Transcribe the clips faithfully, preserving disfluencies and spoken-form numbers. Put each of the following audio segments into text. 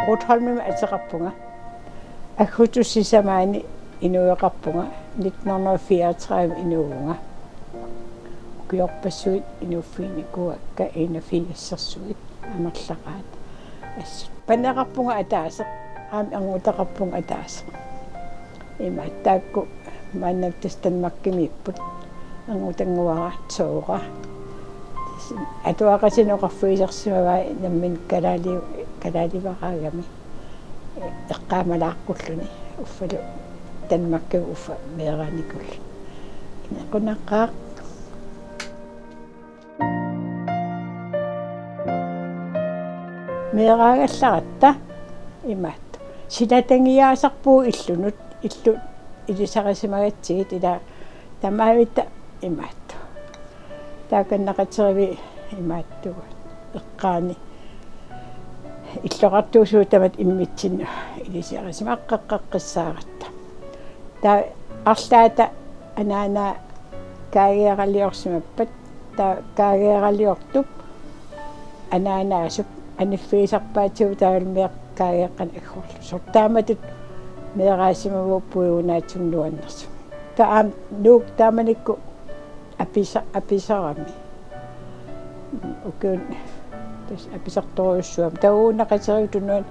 Rotholmimi ateqarpunga. Aggustip sisamaani inueqarpunga, nitten hundrede og fireogtredive inuuvunga. Ukiorpassuit inuuffiginikuuakka, enogfirsersuit amerlaqaat. Assut paneqarpunga ataaseq, aamma ernguteqarpunga ataaseq. Ima taakku maannakkut tassa Danmarkimiipput. Erngutanguara Tora. Atuaqatinik oqarfigisarsimavai nammineq kalaali-, kalaalivaraagami. Eqqaamalaaqqullugu uffalu Danmarkimut uffa meeraanikuulluni. Inequnaqaaq. Meeraagallaratta imaattoq. Silatangiaasarpugut illunut, illut ilisarisimagatsigit, ila tamavitta imaattoq. Taakannaqateriviit imaattugut. Eqqaani illoqartuusugut tamatta immitsinnut ilisarisimaqqaqqaqqissaaratta. Taava arlaata anaanaa kaageeraliorsimappat, taava kaageeraliortup anaanaasup aniffigisarpaatigut taavalu meeqqat kaageeqqanik aggorlutik. Soorlu taamatut meeraasimavugut puigunaatsumik nuannersumik. Taava aamma Nuuk taamanikkut apisa-, apisarami. Ukiuni tassa apisartorujussuugami. Taava uunaqateriviit tunuani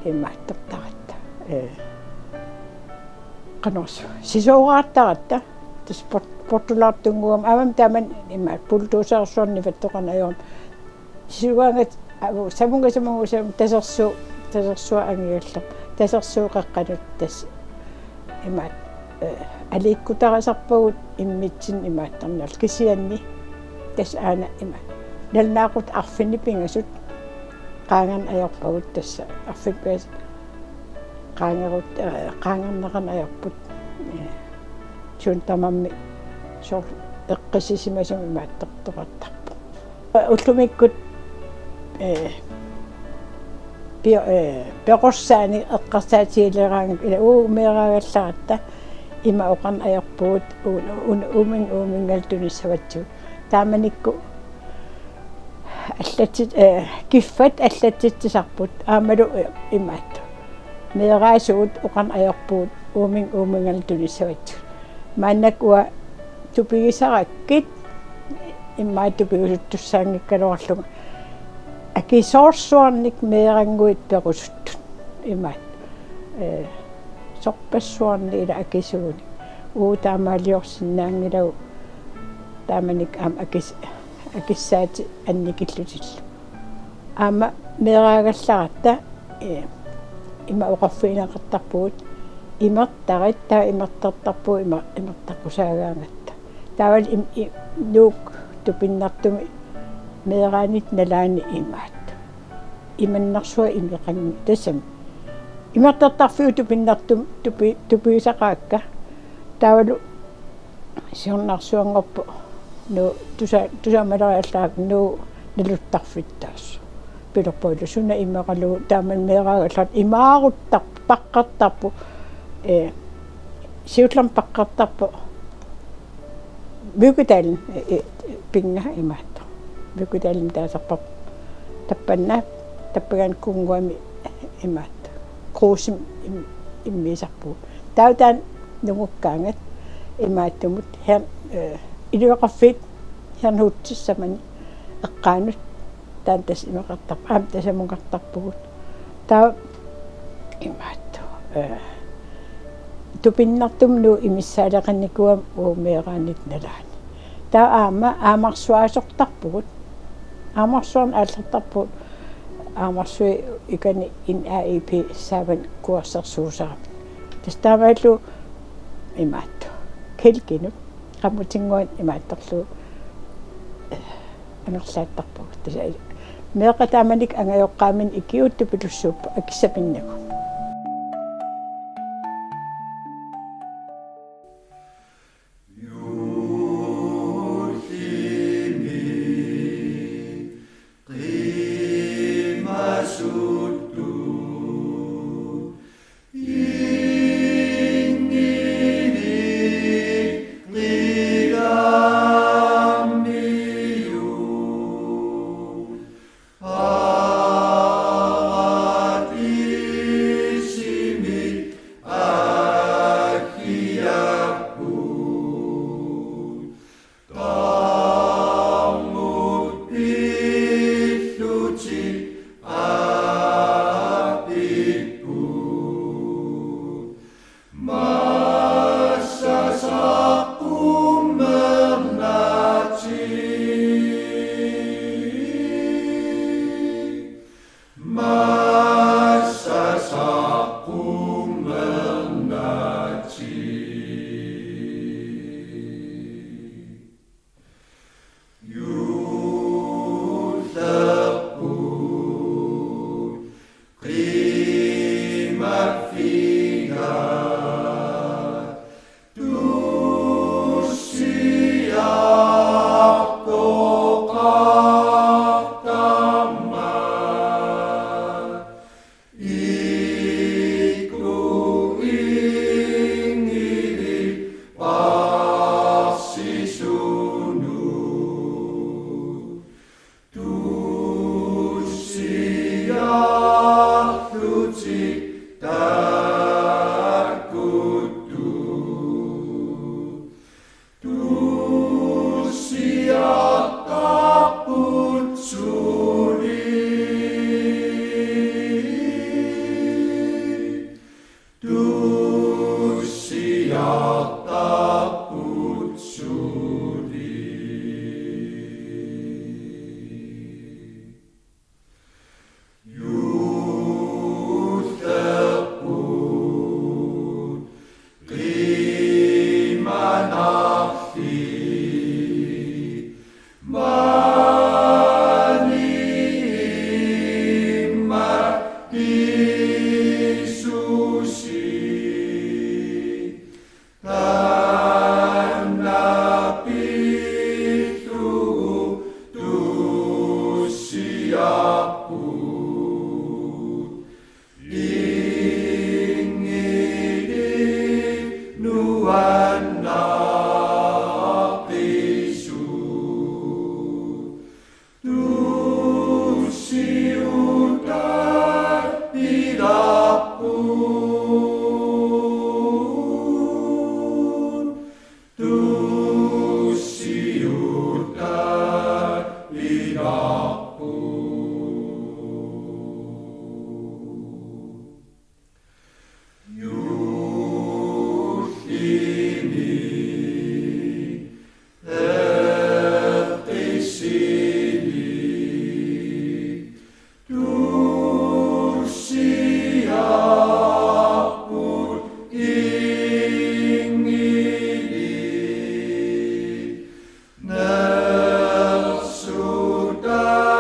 imaattortaratta. Ee. Qanorsuaq. Sisooraartaratta. Tassa port-, portulaartunnguugami. Aamma taamani imaattoq bulldozerissuarnik nivattoqarneq ajorami. Sisugaangat avu samunga samunga sam-, tasersuut, tasersuaq angigallarmat. Tasersuut qeqqanut tassa imaattoq, ee, aliikkutarisarpagut immitsinnut imaattorniarluta, kisianni tassa aana imaattoq. Nalunaaqutaq arfineq-pingasut qaangerneq ajorpagut, tassa arfineq-pingasut qaangerut-, ee, qaangerneqarneq ajorput. Ee, suut tamarmik soorlu eqqissisimasumik imaattortoqartarpoq. Ullumikkut, ee, pio-, ee, peqqussaanik eqqarsaatigileraangakkit ila uagut meeraagallaratta ima oqarneq ajorpugut uu-, uu-, uuminnga uuminngalu tunissavatsigut. Taamanikkut allatsit-, ee, kiffat allatsitsisarput aammalu, ee, imaattoq. Meeraasugut oqarneq ajorpugut uuminnga uuminngalu tunissavatsigut. Maannakkut uanga tupigisarakkit immaqa tupigusuttussaanngikkaluarlunga. Akisoorsuarnik meerannguit perusuttut. Imaattoq. Ee, sorpassuarnik ila akisuunik. Uagut taamaaliorsinnaanngilagut taamanikkut aamma akis-, akissaatit annikillutillu. Aamma meeraagallaratta, ee, ima oqarfigineqartarpugut imertarit, taava imertartarpugut ima-, imertaqqusaagaangatta. Taavalu im-, i-, Nuuk tupinnartumi meeraanitta nalaani imaattoq. Imannersuaq imeqanngitsoq tassami. Imertartarfiup tupinnartumik tupi-, tupigisaqaakka. Taavalu siornarsuanngorpoq Nuuk tusa-, tusamaleriallaat Nuuk naluttarfittaassaaq. Pilerpoilu suna imeqalugu taamani meeraagallartut imaaruttarpoq, paqqartarpoq, ee, siullermik paqqartarpoq Mykdalimi, ee, ee, pinnga imaattoq. Mykdalimi taasarparput. Tappanna, tappagaanni kunnguami imaattoq. Kruusimi im-, immiisarpugut. Taava taanna nungukkaangat imaattumut her-, ee, iluaqarfiit Herrnhutissamani eqqaanut taanna tassa imeqartarpoq, aamma tasamukartarpugut. Taava imaattoq, ee, tupinnartumik Nuuk imissaaleqannikuugami uagut meeraanitta nalaani. Taava aamma aamarsuaasortarpugut. Aamarsuarnik aallartarpugut. Aamarsuit ikani N A I P saavani kuersersuusaramik. Tassa taamaallu imaattoq. Kælkinut. Qammutinnguanik imaattorlugu, ee, angerlaattarpagut. Tassa meeqqat taamanikkut angajoqqaaminik ikiuuttupilussuupput akissapinnagu. Aappipput. Massa saqqummernatik. Massa saqqummernatik. Juullerput qimaffiga tussiartoqartarmat. Iku inngilip paarsisunut tussiarlutik takuttut. Tussiartarput suli. Tussiartarput suli. Juullerput qimanarli maani imma pisusi. Taanna pillugu tussiarput. Inngilip nuannaqisut. Tussiutat pilarput. Tussiutat pilarput. Juullimi eqqissini tussiarput inngilip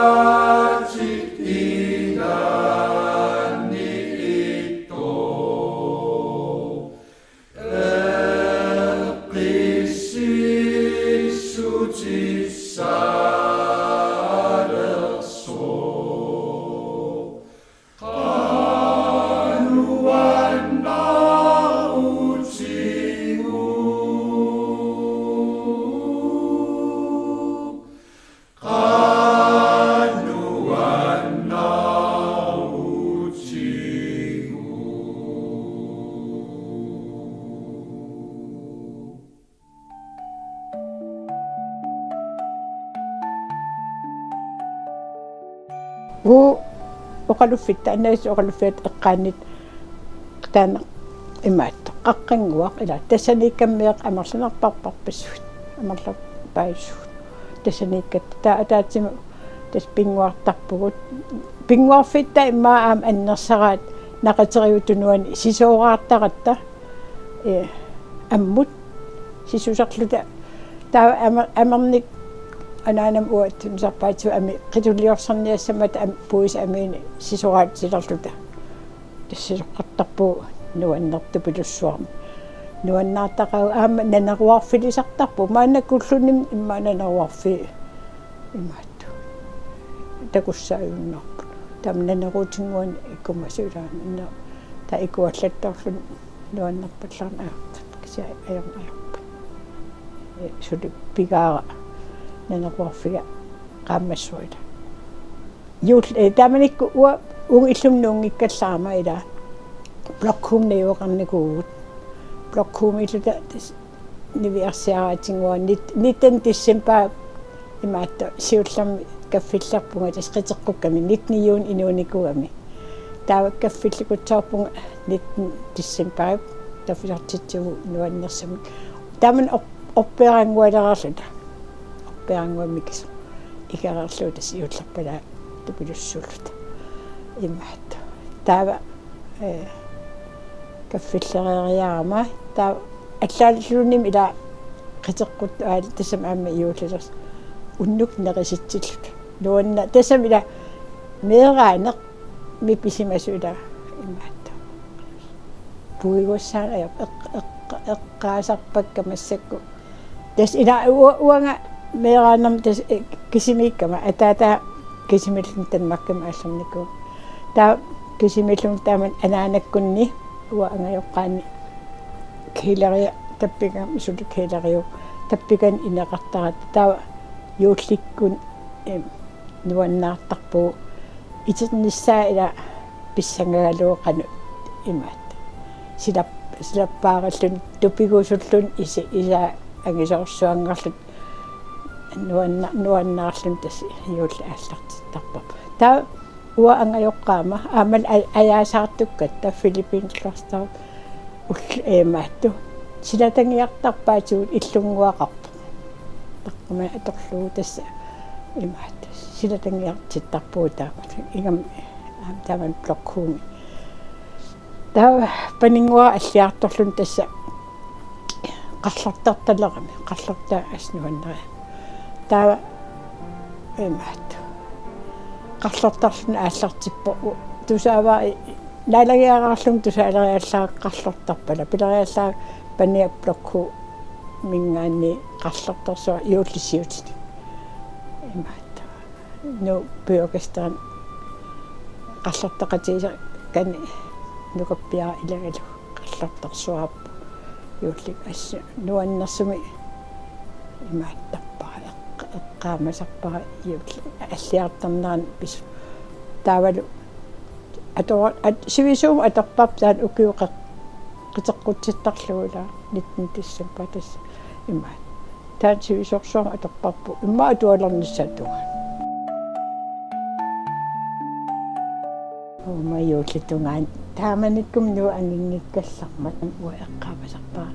nersutatik ilaanni ittoq. Eqqississutissaalersoq. Qanoq nuannaarutigu. Qanoq nuannaarutigu. Uagut oqaluffitta, annaasut oqaluffiata eqqaanni taanna imaattoq. Qaqqannguaq ila Tassaniikkammeeq amerlanerparparpassuit, amerlapaassuit. Tassaniikkatta taava ataatsimut tassa pinnguartarpugut. Pinnguarfitta immaqa aamma annersaraat naqateriuttunuani sisooraartaratta, ee, ammut sisusarluta. Taava amer-, amernik anaanama uattut sarpaatsu ami qituliorsorniassammata am-, puisa amiini sisoraatsilerluta. Tassa sisoqqartarpugut nuannertupilussuarmik. Nuannaartaqaagut aamma naneruarfilisartarpugut. Maannakkulluunniit immaqa naneruarfii imaattoq takussaajunnaarput. Taama naneruutinnguanik ikumasut ilaanni. Taava ikuallattorluni nuannerpallaarneq ajorput. Kisianni ajorneq ajorput. Ee, suli pigaara naneruarfiga qaammassua ila. Juul-, ee, taamanikkut uanga uunga illumut nuunngikkallarama ila. Blokhumi najugaqarnikuuvugut. Blokhumiilluta tassa niviarsiaraatinnguaq nit-, nitten december imaattoq siullermik kaffillerpunga tassa qiteqqukkami nitten juunip inuunikuugami. Taava kaffillikutsoorpunga nitten decembarip taffisartitsivugut nuannersumik. Taamani op-, orpeeranngualereerluta. Orpeerannguamik ikisoq. Ikereerlugu tassa juullerpalaaq tupilussuulluta. Imaattoq. Taava, eh, kaffillereeriarama. Taava allaalluunniimmi ila qiteqqut aal tassami aamma juullilersoq. Unnuk nerisitsilluta. Nuanna-, tassami ila meeraaneq mipisimasoq ila imaattoq. Puigussaan ajap eq-, eq-, eqqaasarpakka massakkut. Tassa ila ua-, uanga meeraanermi tassa, eh, kisimiikkama, ataataa kisimilluni Danmarkimi aallernikuugami. Taava kisimilluni taamani anaanakkunni uanga angajoqqaanni kæleri tappikani, suli kæleri tappikani ineqartarput. Taava juullikkut, eh, nuannaartarpugut. Iternissaa ila pissangagalugu qanoq imaattoq. Silap-, silappaarilluni tupigusulluni isi-, isaa angisoorsuanngorluta nuanna-, nuannaarluni tassa juulli aallartittarparput. Taava uanga angajoqqaama aammalu aj-, ajaasaartukkatta Philippine Cluster ull-, imaattoq. Silatangiartarpaatigut illunnguaqarpoq. Taqqamani atorlugu tassa imaattoq. Silatangiartittarpugut taama. Ingammik aamma taamani blokhumi. Taava paninnguara alliartorluni tassa qarlortartalerami, qarlortaa assut nuannariarami. Taava imaattoq. Qarlortarluni aallartippoq u-, tusaavara i-, naalagiaraarlunga tusaaleriallarakku qarlortarpara. Pileriallarakku paniga blokhuminngaanniit qarlortarsuaq juullisiutini. Imaattoq. Nuuk pujorkesteri qarlortaqatigisakkanni nukappiaraq ilagalugu qarlortarsuarput. Juulli assut nuannersumik imaattarpara, eqqa-, eqqaamasarpara juulli alliartornerani pisut. Taavalu ator-, at-, sivisuumik atorparput taanna ukiut qeq-, qiteqqutsittarlugu ila nitten december tassa imaattoq. Taanna sivisoorsuarmik atorparput immaqa atualernissaata tungaanut. Uuma juulli tungaanut taamanikkut Nuuk anginngikkallarmat uanga eqqaamasarpara.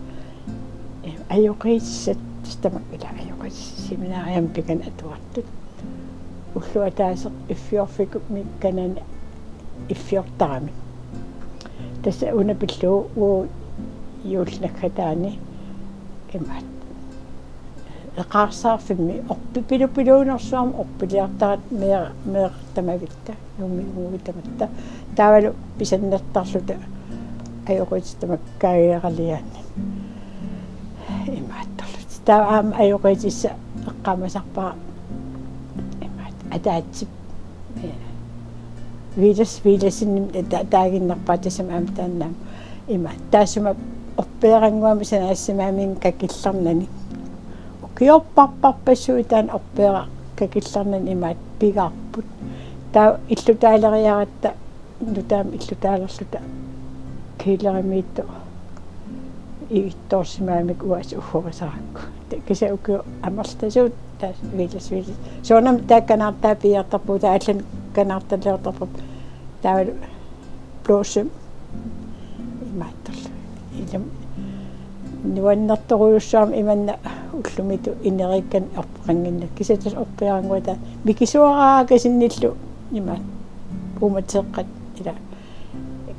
Eh, ajoqitissat tassa tamakku ila ajoqitissat seminariami pikani atuartut. Ulloq ataaseq iffiorfikummi kanani iffiortarami. Tassa una pillugu uagut juulli naggataani imaattoq. Eqaarsaarfimmi orpi-, pilu-, piluinersuarmi orpiliartaratta mee-, meeqqat tamavitta, Nuummi uagut tamatta. Taavalu pisannartarluta ajoqitissat tamakku kaageeraliaanni. Imaattorluta. Taava aamma ajoqitissaq eqqaamasarpara imaattoq ataatsip, eh, Villads, Villadsenimi ta-, taaginnarpara tassami aamma taanna aamma. Imaattoq taassuma orpeerannguamik sanaasimammat kakillarnani. Ukiorparparpassuit taanna orpeeraq kakillarnani imaattoq pigaarput. Taava illutaaleriaratta nutaamik illutaalerluta kælerimiittoq igittoorsimammagu uagut uhhorisarakku. Te-, kisianni ukiut amerlasuut taava Villads, Villads. Soorunami taava kanaartaa piiartarpugut, taava allanik kanaartaliortarparput. Taavalu Blossom imaattorlugu. Ilami nuannertorujussuarmik imanna ullumikkut ineriikkanik orpeqannginnakku. Kisianni tassa orpeerannguata mikisuaraakasinnillu imaattoq uumateeqqat ila.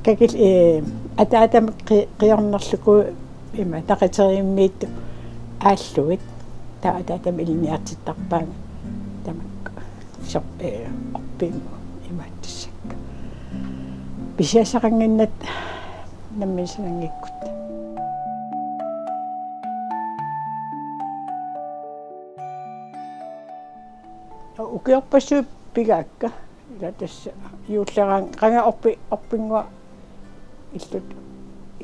Kakil-, eh, ataatama qi-, qiornerlugu ima taqiteriimmiittoq aallugit. Taava ataatama ilinniartittarpaannga tamakku. Sor-, eh, orpiimmut imaattussakka. Pisiassaqannginnatta nammineq sananngikkutta. Ukiorpassuit pigaakka. Ila tassa juulleraangat qanga orpi-, orpinnguaq illut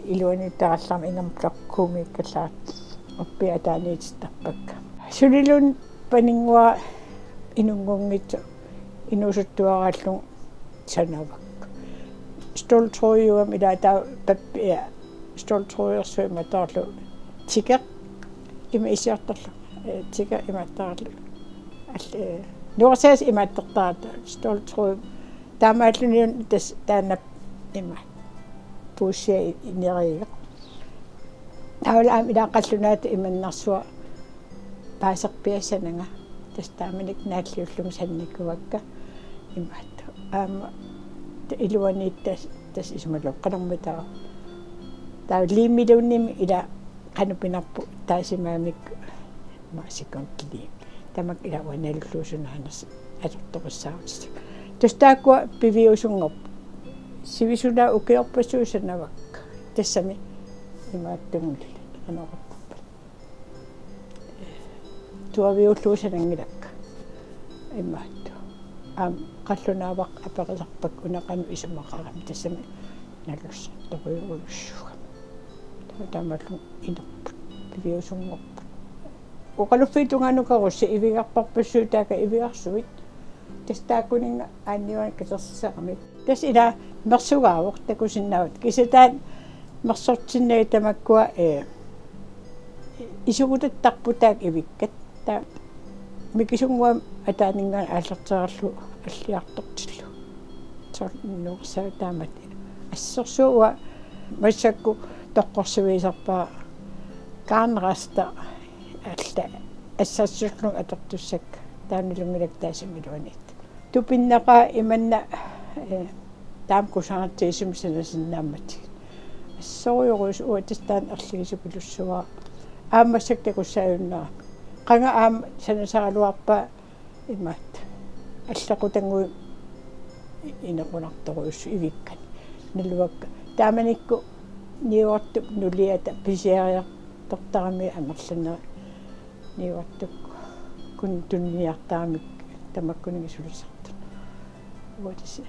iluaniittarallarmat ingammik blokhumiikkallaat orpiit ataaniitittarpakka. Suliluunniit paninnguara inunngunngitsoq inuusuttuaraallunga sanavakka. Ståltrådjugami ila taava pappi-, ja, ståltrådersuit imaattorlu tikeq ima issiortarlu, eh, tikeq imaattorlu. Al-, eh, Nuersaas imaattortaata, stoltrup taamaalluniun tassa taanna ima puussiaq ineriiga. Taavalu aamma ilaa qallunaatut imannarsua paaserpiassananga. Tassa taamanikkut naalliullunga sannikuuakka imaattoq. Aamma ta-, iluaniit tas-, tassa isumalu qanormita. Taava liimiluunniimmi ilaa qanoq pinarpoq taasimaamik maasikkun kili. Tamakku ilaa uanga nalulluusunaanersoq atortorissaarutissaanga. Tassa taakkua piviusunngorput. Sivisunaat ukiorpassuit sanavakka. Tassami imaattunngulluni qanoq oqartarpat. Tuaviullugu sananngilakka. Imaattoq. Aamma qallunaavara aperisarpakka una qanoq isumaqarami, tassami nalussartorujorujussuugami. Taava taamaallugu inerput piviusunngorput. Oqaluffiit tungaanut karussi ivigarpassuit taakku ivigarsuit. Tassa taakkuninnga aanniuanik katersisaramik. Tassa ilaa mersugaavoq takusinnaavat. Kisianni taanna mersortinnagit tamakkua, ee, isugutattarput taakku ivikkat. Taava mikisunnguamik ataaninngaanniit aallartereerlugu alliartortillugu. Soorlu nuersaat taamatut. Assersuut uanga massakkut toqqorsivigisarpara garnrester alla assersuullugu atortussakka. Taanna ilunngilakka taasami iluaniit. Tupinnaqaaq imanna, eh, taama kusanartigisumik sanasinnaammatigit. Assorujussuaq uanga tassa taanna erligisoqalussuara. Aamma massakkut takussaajunnaarami. Qanga aamma sanasaraluarpaa imaattoq. Allequtannguit inequnartorujussuit ivikkani. Naluakka. Taamanikkut niuertup nuliata pisiariartortarami amerlanerit. Niuertukkut tuniniartaramik tamakkuninnga sulisartut. Uagut tassa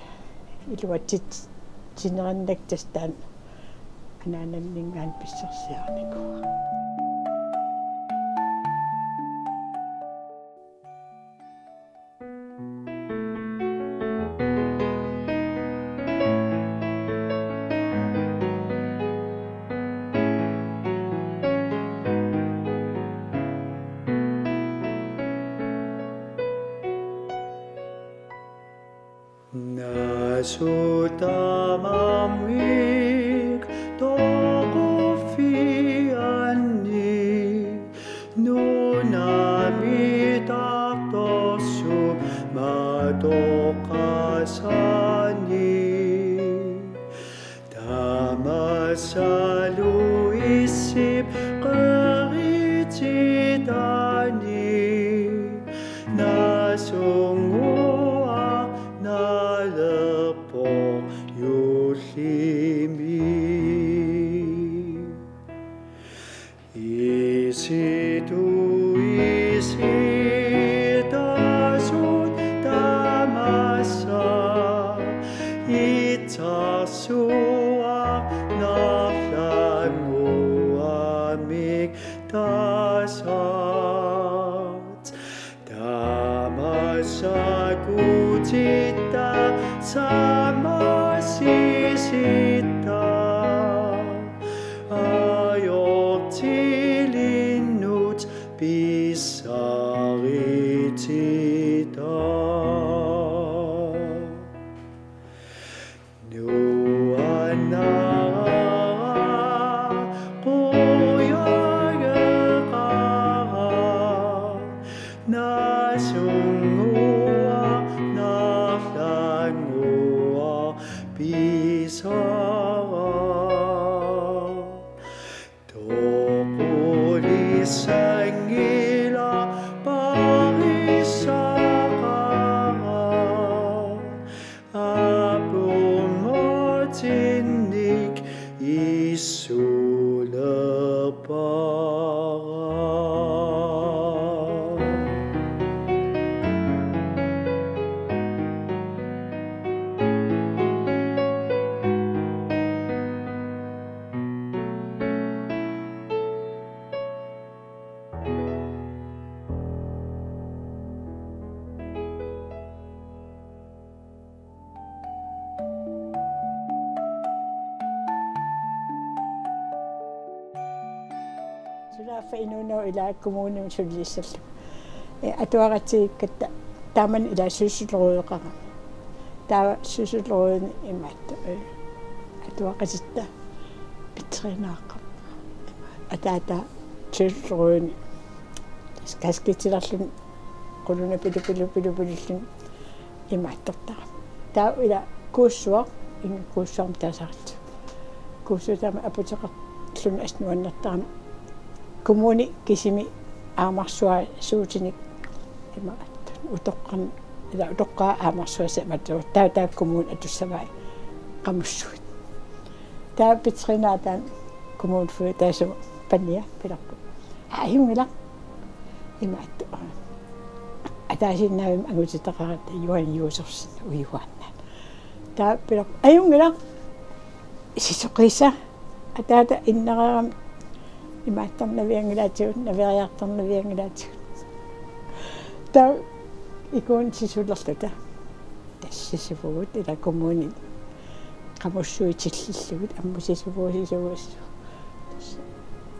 iluatsitsinerinnakkut tassa taanna anaananninngaanniit pissarsiarinikuuara. Nasut tamarmik toquffianni, nunami tartorsuup matoqqasani. Tamassalu issip qerititani, nasunnguaq nalerpoq juullimi. Isitut isitasut tamassa itsarsuaq narlanguamik tasat. Tamassa kutitta sammassisitta ajortilinnut pissaritita. Nuannaraara qujageqaara, nasunnguaq narlanguaq pisara. Toqulissanngilaq parissaqaara, apuummatinnik issulerpara. Sulaaffa inuunerup ilaa kommunimi sulilissallunga. Ee, atuaratsigigatta Taamani ila syssel Rødeqarami. Taava syssel Rødeni imaattoq, eh, atuaqatitta pitseriinnaaqaaq. Ataata syssel Rødeni. Kaskitilerluni quluna pilu pilu pilu pilulluni imaattortarami. Taava ila Kuussuaq, inga Kuussuarmi taasarlugu. Kuussuup taama apotekerluni assut nuannertarami. Kommuni kisimi aamarsuaasuutinik imaattoq. Utoqqan-, ila utoqqaat aamarsuaasat imaattoq. Taava, taava kommuni atussavai qamussuit. Taava pitseriinnaat taanna kommunefoged taassuma pania pilerpoq: Ajunngilaq. Imaattoq. Ataasiinnaavimmi angutitaqaratta Johan Josefsen ujuaannaat. Taava pilerpoq: Ajunngilaq. Sisoqisa. Ataata innereerami imaattarnavianngilaatigut, naveriartarnavianngilaatigut. Taava ikuuna sisulerluta. Tassa sisuvugut ila kommuni qamussuit tillillugit, aamma sisuvugut, sisuvugut. Tassa,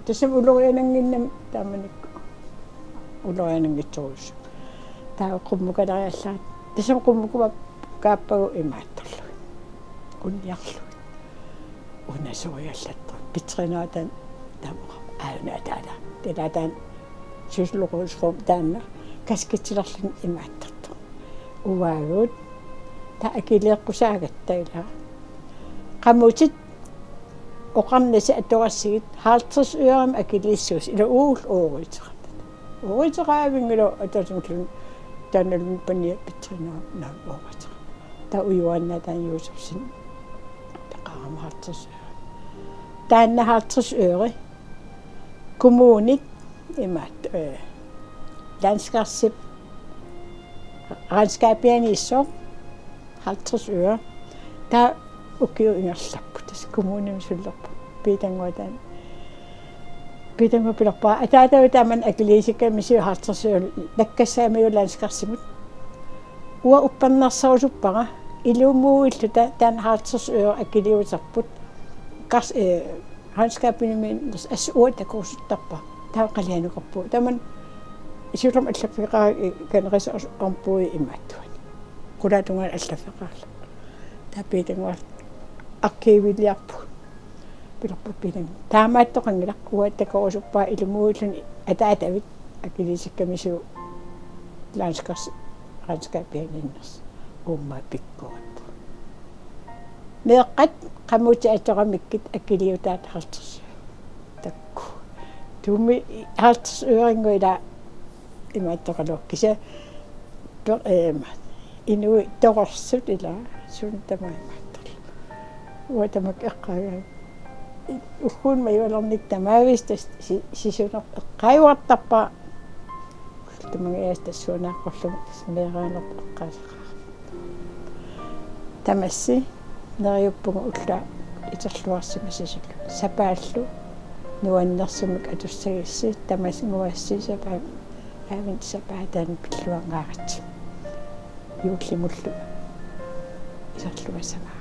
tassami ulorianannginnami taamanikkut uloriananngitsorujussuuvoq. Taava qummukaleriallaat. Tassami qummukaappagu imaattorlugit. Unniarlugit. Una soriallattoq. Pitseriinnaat taanna taama oqarpoq: Aajuna ataata. Ila taanna syssel Rødesform taanna kaskitilerluni imaattortoq. Uagut. Taava akiliiqqusaagatta ila. Qamutit oqarnasi atorassigit halvtreds øremik akiliissuusi ila uul ooriuteqartut. Ooriuteqaavinngilaq ataasinngulluni taannaluunniit pania pitseriinnaat ooriuteqarpoq. Taava ujuaannaat taanna Josefsen peqarami halvtreds øre. Taanna halvtreds øre. Kommunit imaattoq, eh, landskassi-, regnskabianiissoq halvtreds øre. Taava ukiut ingerlapput. Tassa kommunimi sulilerpoq. Piitannguaq taanna. Piitannguaq pilerpara: Ataatavit taamani akiliisikkamisiuk halvtreds øre, nakkassammisiuk landskassimut? Uanga uppernarsarusuppara ilumuuilluta taanna halvtreds øre akiliuterput. Kas-, eh, regnskabinimi assut uanga takorusuttarpara. Taava qalianukarpugut. Taamani siullermik allaffeqarami, eh, Kangerlussuarmi ombudet imaattuani. Qulaatungaani allaffeqarami. Taava Piitannguaq arkiviliarpugut. Pilerpoq Piitannguaq: Taamaattoqanngilaq, uanga takorusuppara ilumuuilluni ataatavit akiliisikkamisiuk landskas-, regnskabianiinnersoq. Uummaa pikkorippoq. Meeqqat qamutit atoramikkit akiliutaat halvtreds øre. Takuuk. Tuumi halvtreds øreinngooq ila imaattoqaluarpoq. Kisianni pe-, eh, inuit torersut ila suut tamaat imaattorlugit. Uanga tamakku eqqaagaanga. Ugguuna majualernikkut tamaavisa tassa si-, sisuneq eqqaajuartarpara. Tamangajaasa tassuuna aqqorlugu tassa meeraanerput eqqaasaqaara. Tamassi neriuppunga ullua iterluarsimasasut. Sapaallu nuannersumik atussagissi, tamassi nguassi sapaa-, adventsapaataanik pilluangaaritsi. Juullimullu iserluassavara.